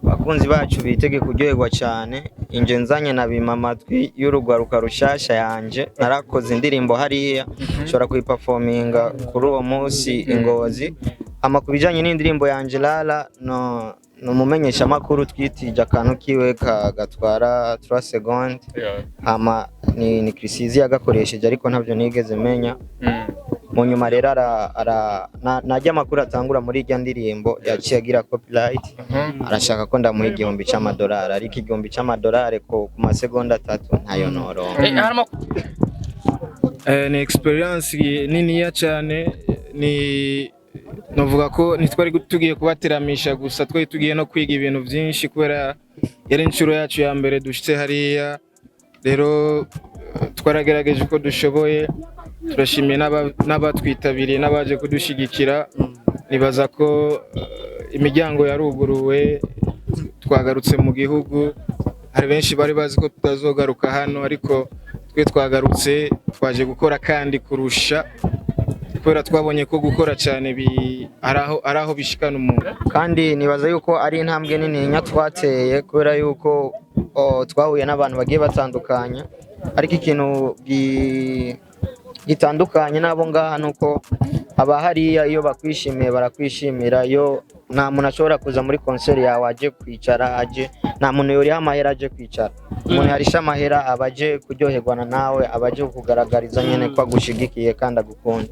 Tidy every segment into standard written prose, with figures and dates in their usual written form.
Abakunzi bacu bitege kuryoherwa cyane. Inje nzanye na bima amatwi y'urugwaruka rushasha yanje. Narakoze indirimbo hariya, nshobora kuyiperforminga kuri uwo munsi ingozi. Ama ku bijanye n'indirimbo yanje Lala, no ni umumenyeshamakuru twitije akantu kiwe gatwara 3 secondes. Hama ni Chrisizi yagakoresheje, ariko ntabyo nigeze menya. Mu nyuma rero najya amakuru atangura muri irya ndirimbo yaciye agira copyright, arashaka ko ndamuha 1000 c'amadolari, ariko 1000 c'amadolari ku masegonda 3 ntayo noronka. Hari Ni experience niniya cyane. Ni novuga ko ntitwari tugiye kubateramisha gusa, twari tugiye no kwiga ibintu byinshi, kubera yari inshuro yacu ya mbere dushitse hariya. Rero twaragerageje uko dushoboye. Turashimiye n'abatwitabiriye n'abaje kudushigikira. Nibaza ko imiryango yaruguruwe, twagarutse mu gihugu. Hari benshi bari bazi ko tutazogaruka hano, ariko twe twagarutse, twaje gukora kandi kurusha, kubera twabonye ko gukora cyane hari aho bishikana umuntu. Kandi nibaza yuko ari intambwe nininya twateye, kubera yuko twahuye n'abantu bagiye batandukanye, ariko ikintu gitandukanye n'abo ngaha nuko aba hariya iyo bakwishimiye barakwishimira. Iyo nta muntu ashobora kuza muri concert yawe aje kwicara, aje nta muntu yuriha amahera aje kwicara. Umuntu yarisha amahera aba aje kuryoherwana nawe, aba aje kukugaragariza nyene ko agushigikiye kandi agukunda.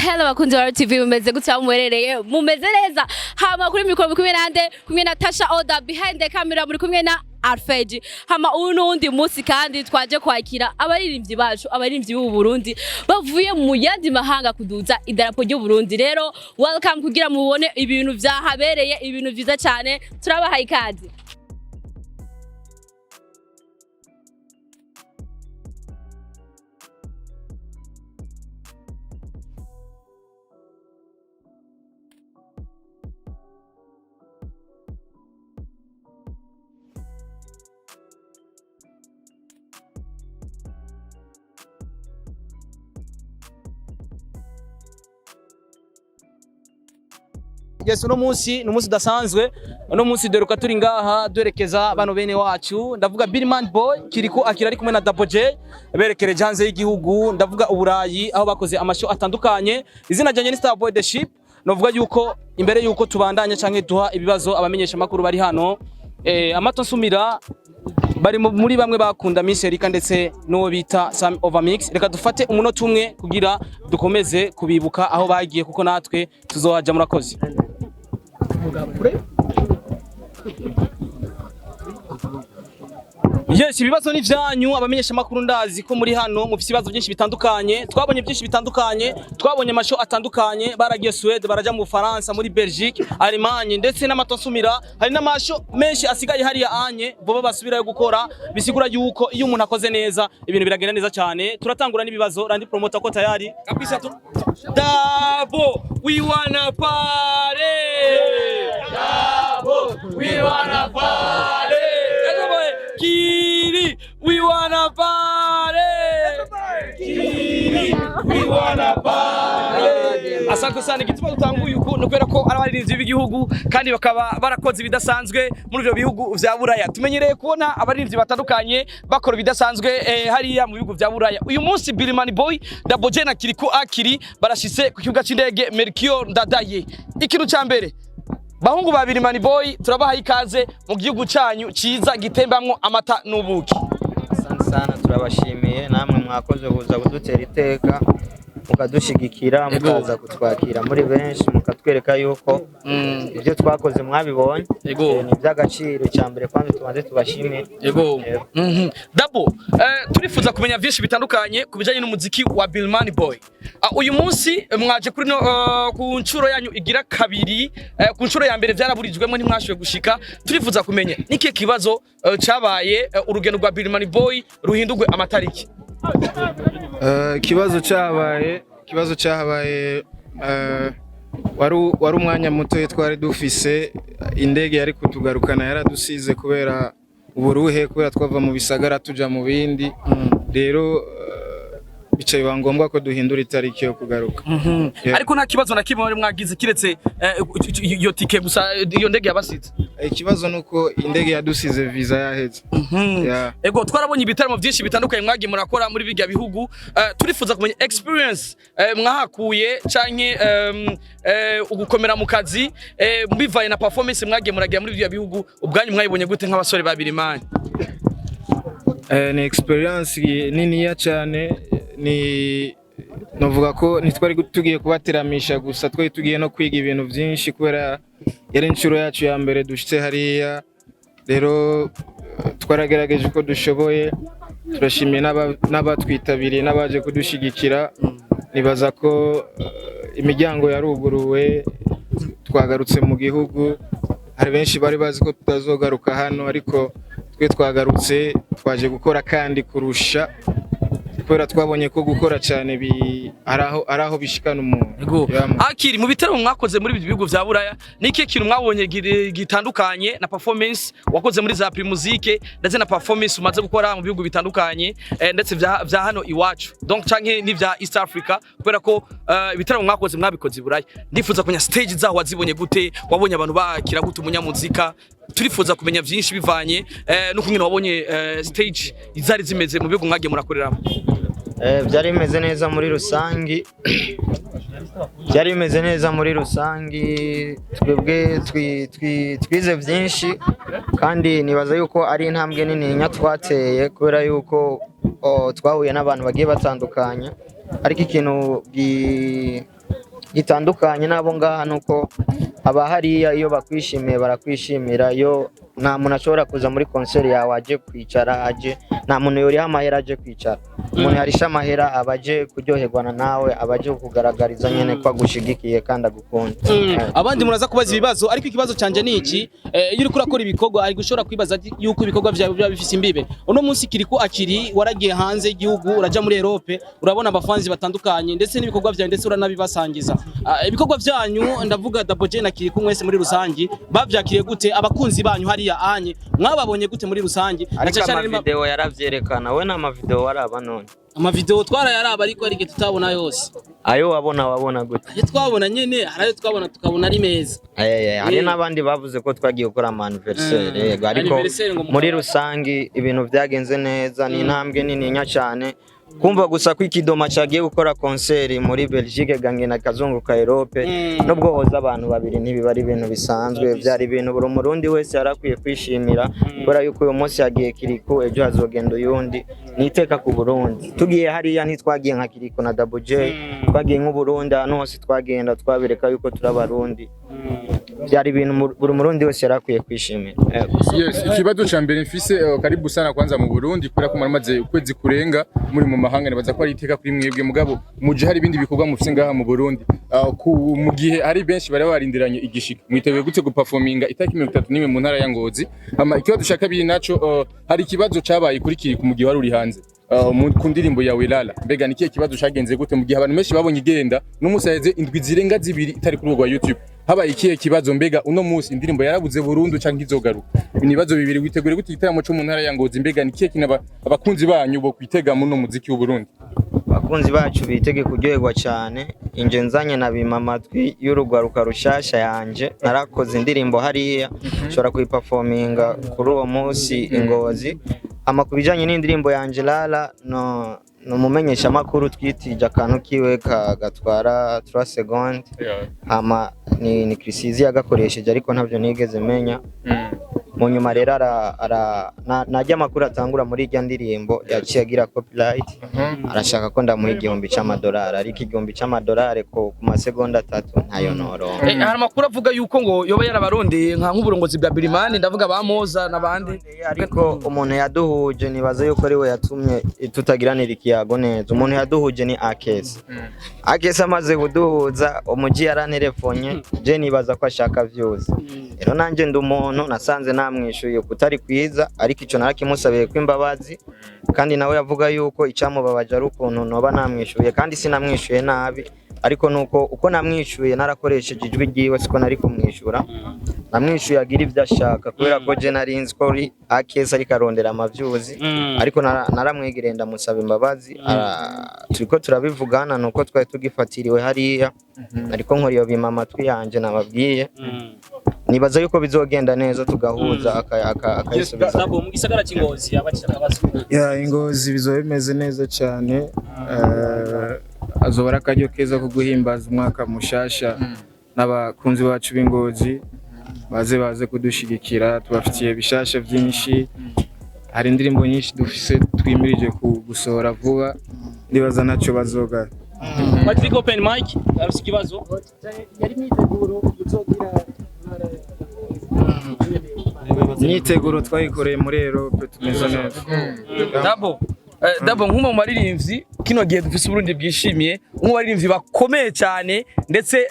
Hello bakunzi ba RTV, mumeze gute aho muherereye? Mumeze neza? Hama kuri mikoro muri kumwe nande? Kumwe na Tasha Oda, behind the camera muri kumwe na Alfred. Hama uyu n'uwundi munsi kandi twaje kwakira abaririmbyi bacu, abaririmbyi b'u Burundi bavuye mu yandi mahanga kuduza idarapo ry'u Burundi. Rero welcome kugira mubone ibintu vyahabereye, ibintu vyiza cyane. Turabahaye ikaze. Yes, uno munsi ni umunsi udasanzwe. Uno munsi duheruka turi ngaha duherekeza bano bene wacu, ndavuga Billman Boy Kiriko akira ari kumwe na Double J, berekereje hanze y'igihugu, ndavuga Uburayi, aho bakoze amasho atandukanye. Izina ryanjye ni Star Boy the Ship. Novuga yuko imbere yuko tubandanya canke duha ibibazo abamenyesha makuru bari hano, amato nsumira bari muri bamwe bakunda Miss Erika ndetse n'uwo bita Sam Overmix. Reka dufate umunota umwe kugira dukomeze kubibuka aho bagiye, kuko natwe tuzohaja. Murakoze. Yes, ibibazo ni vyanyu abamenyesha makuru. Ndazi ko muri hano mufite ibibazo byinshi bitandukanye. Twabonye byinshi bitandukanye, twabonye amasho atandukanye, baragiye Suède, baraja mu Bufaransa, muri Belgique, Allemagne ndetse n'amatosumira. Hari n'amasho menshi asigaye hariya anye vuba basubirayo gukora, bisigura yuko iyo umuntu akoze neza ibintu biragenda neza cyane. Turatangura n'ibibazo. Randi promoter ko tayari kabisa tu. Dabo, we wanna party. Dabo, we wanna party. Kiri, we wanna party. Kiri, we wanna party. Asante sana. Igituma dutanguye uku ni ukubera ko ari abaririmbyi b'igihugu kandi bakaba barakoze ibidasanzwe muri ivyo bihugu vya Buraya. Tumenyereye kubona abaririmbyi batandukanye bakora ibidasanzwe hariya mu bihugu vya Buraya. Uyu munsi Bilman Boy, Double J na Kirikou Akili barashitse ku kibuga c'indege Melchior Ndadaye. Ikintu ca mbere, bahungu ba Bilman Boy, turabahaye ikaze mu gihugu canyu ciza gitembamwo amata n'ubuki. Asante sana, turabashimiye namwe mwakoze kuza kudutera iteka. Mukadushigikira, mukaza kutwakira muri benshi, mukatwereka yuko ibyo twakoze mwabibonye. Ni iby'agaciro. Cya mbere kwanza tubanze tubashimire. Yego. Dabo, turifuza kumenya byinshi bitandukanye ku bijyanye n'umuziki wa Billman Boy. Uyu munsi mwaje kuri no, ku nshuro yanyu igira kabiri, ku nshuro ya mbere byaraburijwemo ntimwashoboye gushika. Turifuza kumenya n'ikihe kibazo cabaye urugendo rwa Billman Boy ruhindurwe amatariki. Ikibazo cyahabaye, wari umwanya muto twari dufise. Indege yari kutugarukana yaradusize kubera uburuhe, kubera twava mu bisagara tuja mu bindi. Rero bica biba ngombwa ko duhindura itariki yo kugaruka. Yeah. Ariko nta kibazo na kimwe mwari mwagize kiretse iyo tike gusa, iyo ndege yabasize. Ikibazo nuko indege yadusize visa yaheze. Yeah. Ego, twarabonye ibitaramo byinshi bitandukanye mwagiye murakora muri bijya bihugu. Turifuza kumenya experience mwahakuye canke ugukomera mu kazi bivaye na performance mwagiye muragira muri bijya bihugu. Ubwanyu mwayibonye gute nk'abasore ba Birimani? Ni experience niniya cyane. Ni novuga ko ntitwari tugiye kubateramisha gusa, twari tugiye no kwiga ibintu byinshi kubera yari inshuro yacu ya mbere dushitse hariya. Rero twaragerageje uko dushoboye. Turashimiye n'abatwitabiriye n'abaje kudushigikira. Nibaza ko imiryango yaruguruwe, twagarutse mu gihugu. Hari benshi bari bazi ko tutazogaruka hano, ariko twe twagarutse, twaje gukora kandi kurusha, kubera twabonye ko gukora cyane hari aho bishikana umuntu. Ego. Yeah, man. Akiri mu bitaramo mwakoze muri ibi bihugu vya Buraya, ni ikihe kintu mwabonye gitandukanye na performance wakoze muri za Primusic ndetse na performance umaze gukora mu bihugu bitandukanye, ndetse vya hano iwacu, donc canke n'ivya East Africa? Kubera ko ibitaramo mwakoze mwabikoze i Buraya, ndifuza kumenya stage zaho wazibonye gute, wabonye abantu bakira gute umunyamuzika. Turifuza kumenya vyinshi bivanye n'ukungene wabonye stage zari zimeze mu bihugu mwagiye murakoreramo. Byari bimeze neza muri rusangi, byari bimeze neza muri rusangi. Twebwe twize byinshi kandi nibaza yuko ari intambwe nini nya twateye, kubera yuko twahuye n'abantu bagiye batandukanye. Ariko ikintu gitandukanye n'abo ngaha nuko aba hariya iyo bakwishimiye barakwishimira. Iyo nta muntu ashobora kuza muri concert yawe aje kwicara, aje, nta muntu yoriha amahera aje kwicara. Umuntu yarisha amahera aba aje kuryoherwana nawe, aba aje kukugaragariza nyene ko agushigikiye kandi agukunda. Abandi muraza kubaza ibibazo, ariko ikibazo canje ni iki: iyo uriko urakora ibikorwa, ari gushobora kwibaza ati yuko ibikorwa vyawe biba bifise imbibe. Uno munsi Kirikou Akili waragiye hanze y'igihugu, uraja muri Europe, urabona abafanzi batandukanye ndetse n'ibikorwa vyawe, ndetse uranabibasangiza. Ibikorwa vyanyu, ndavuga Double J na Kirikou mwese muri rusangi, bavyakiriye gute abakunzi banyu hariya anye? Mwababonye gute muri rusangi? Na Ariko cane cane amavideo yaravyerekana. We n'amavideo waraba none? Amavideo twarayaraba, ariko hari igihe tutabona yose. Ayo wabona, wabona gute? Ayo twabona nyene, hari ayo twabona tukabona ari meza. Hari n'abandi bavuze ko twagiye gukora ama anniversaire, yego, ariko Anniversaire ngo muri rusangi ibintu byagenze neza. Ni intambwe nini nya cyane kumva gusa ko Ikidoma cagiye gukora concert muri Belgique, gangena kazungu ka Europe. Nubwo hoza abantu babiri, ntibiba ari ibintu bisanzwe. Byari ibintu buri murundi wese yarakwiye kwishimira, kubera yuko uyu munsi yagiye Kirikou, ejo hazogenda uyundi. Ni iteka ku Burundi. Tugiye hariya ntitwagiye nka Kirikou na Double J, twagiye nk'Uburundi. Ahantu hose twagenda twabereka yuko turi Abarundi. Byari ibintu buri murundi wese yarakwiye kwishimira. Yego. Yes, ikibazo ca mbere mfise, karibu sana kwanza mu Burundi, kubera ko muramaze ukwezi kurenga muri mu mahanga. Nibaza ko ari iteka kuri mwebwe, mugabo muje hari ibindi bikorwa mufise ngaha mu Burundi. Mu gihe hari benshi bari barindiranye igishika, mwiteguye gute guperforminga itariki 31 mu ntara ya Ngozi? Hama ikibazo ca kabiri naco, hari ikibazo cabaye kuri Kirikou mu gihe wari uri hanze ku ndirimbo yawe Lala. Mbega ni ikihe kibazo cagenze gute mu gihe abantu benshi babonye igenda n'umunsi haheze indwi zirenga 2 itari kuri rwa YouTube? Habaye ikihe kibazo? Mbega uno munsi indirimbo yarabuze burundu canke izogaruka? Ibi ni ibibazo bibiri. Witegure gute igitaramo co mu ntara ya Ngozi? Mbega ni ikihe kintu abakunzi banyu bo kwitega muno muziki w'u Burundi? Abakunzi bacu bitege kuryoherwa cyane. Inje nzanye na bima amatwi y'urugwaruka rushasha yanje. Narakoze indirimbo hariya, nshobora kuyiperforminga kuri uwo munsi ingozi. Ama ku bijanye n'indirimbo yanje Lala, no ni umumenyeshamakuru twitije akantu kiwe gatwara 3 secondes, hama ni Chrisizi yagakoresheje, ariko ntabyo nigeze menya. Mu nyuma rero najya amakuru atangura muri irya ndirimbo, yaciye agira copyright, arashaka ko ndamuha 1000 c'amadolari, ariko 1000 c'amadolari ku masegonda 3 ntayo noronka. Hari amakuru avuga yuko ngo yoba yarabarondeye nk'uburongozi bwa Birimani, ndavuga ba Moza n'abandi. Ariko umuntu yaduhuje, nibaza yuko ari we yatumye tutagiranira ikiyago neza. Umuntu yaduhuje ni Akesi. Akesi amaze kuduhuza, umuji yaranterefonye, je nibaza ko ashaka vyose. Rero nanje ndi umuntu, nasanze namwishuye kutari kwiza, ariko ico narakimusabiye ko imbabazi, kandi nawe yavuga yuko icamubabaje ari ukuntu noba namwishuye, kandi sinamwishuye nabi, ariko nuko uko namwishuye narakoresheje ijwi ryiwe, siko nari kumwishura. Namwishuye agira ibyo ashaka, kubera ko je nari nzi ko ari Akesi ariko arondera amavyuzi. Ariko naramwegereye ndamusaba imbabazi, turiko turabivugana, nuko twari tugifatiriwe hariya, ariko nkora iyo bima amatwi yanje nababwiye. Nibaza yuko bizogenda neza, tugahuza akayisubiza. Dabo, mu gisagara cy'Ingozi abakira akabazo. Ya, Ingozi bizoba bimeze neza cyane. Azoba ari akaryo keza ko guhimbaza umwaka mushasha n'abakunzi bacu b'Ingozi. Baze kudushigikira, tubafitiye bishasha byinshi. Hari indirimbo nyinshi dufise twimirije gusohora vuba, ndibaza ntacyo bazoga. Patrick, open mic, arafite ikibazo. Yari imyiteguro uzogira? Imyiteguro twayikoreye muri Europe, tumeze neza. Dabo, nk'umwe mu baririmbyi kino gihe dufise Uburundi bwishimiye, umwe mu baririmbyi bakomeye cyane, ndetse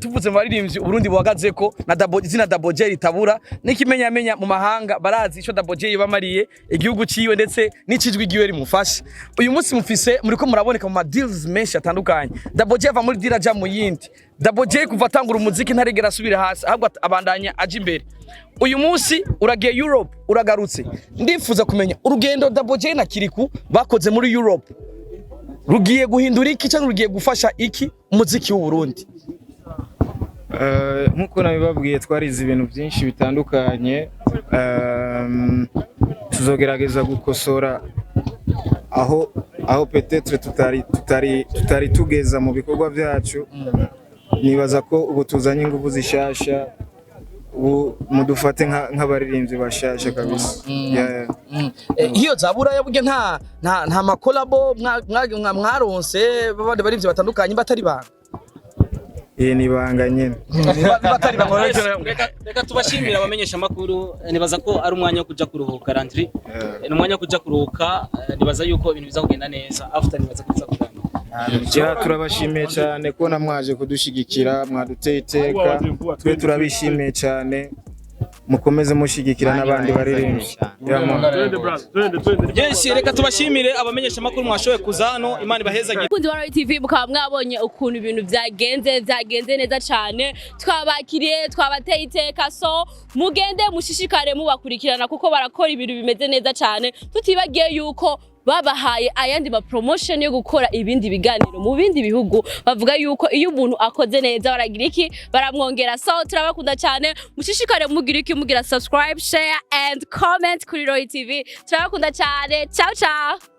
tuvuze mu baririmbyi Uburundi buhagaze ko na Dabo, izina Dabo J ritabura n'ikimenyamenya mu mahanga. Barazi ico Dabo J bamariye igihugu ciwe, ndetse n'icijwi giwe rimufasha. Uyu munsi mufise muriko muraboneka mu ma deals menshi atandukanye. Dabo J ava muri deal aja mu yindi. Dabo J kuva atangura umuziki ntarigera asubira hasi, ahubwo abandanya aja imbere. Uyu munsi uragiye Europe, uragarutse. Ndifuza kumenya urugendo Dabo J na Kiriku bakoze muri Europe rugiye guhindura iki, cyangwa rugiye gufasha iki umuziki w'u Burundi? Nk'uko nabibabwiye, twarize ibintu byinshi bitandukanye. Tuzogerageza gukosora aho peut-être tutari tugeza mu bikorwa byacu. Nibaza ko ubu tuzanye ingufu zishasha, ubu mudufate nk'abaririmbyi bashasha kabisa. Yeah. Iyo za Buraya burya nta ma collabo mwaronse b'abandi baririmbyi batandukanye batari banga? Iyi ni ibanga nyine. Batari banga. Reka tubashimire abamenyesha amakuru. Nibaza ko ari umwanya wo kuja kuruhuka, Landry. Ni umwanya wo kuja kuruhuka. Nibaza yuko ibintu biza kugenda neza after, nibaza ko biza kugenda. Ya, turabashimiye cyane kubona mwaje kudushigikira, mwaduteye iteka. Twe turabishimiye cyane, mukomeze mushigikira n'abandi baririmbyi. Yeah, man. Yes, reka tubashimire abamenyesha amakuru mwashoboye kuza hano. Imana ibahezagire. Bakunzi ba Royal TV, mukaba mwabonye ukuntu ibintu byagenze neza cyane. Twabakiriye, twabateye iteka, so mugende mushishikare mubakurikirana kuko barakora ibintu bimeze neza cyane, tutibagiye yuko babahaye ayandi ma promotion yo gukora ibindi biganiro mu bindi bihugu. Bavuga yuko iyo umuntu akoze neza baragira iki? Baramwongera. So turabakunda cyane, mushishikare mugira iki? Mugira subscribe, share and comment kuri Royal TV. Turabakunda cyane, ciao ciao.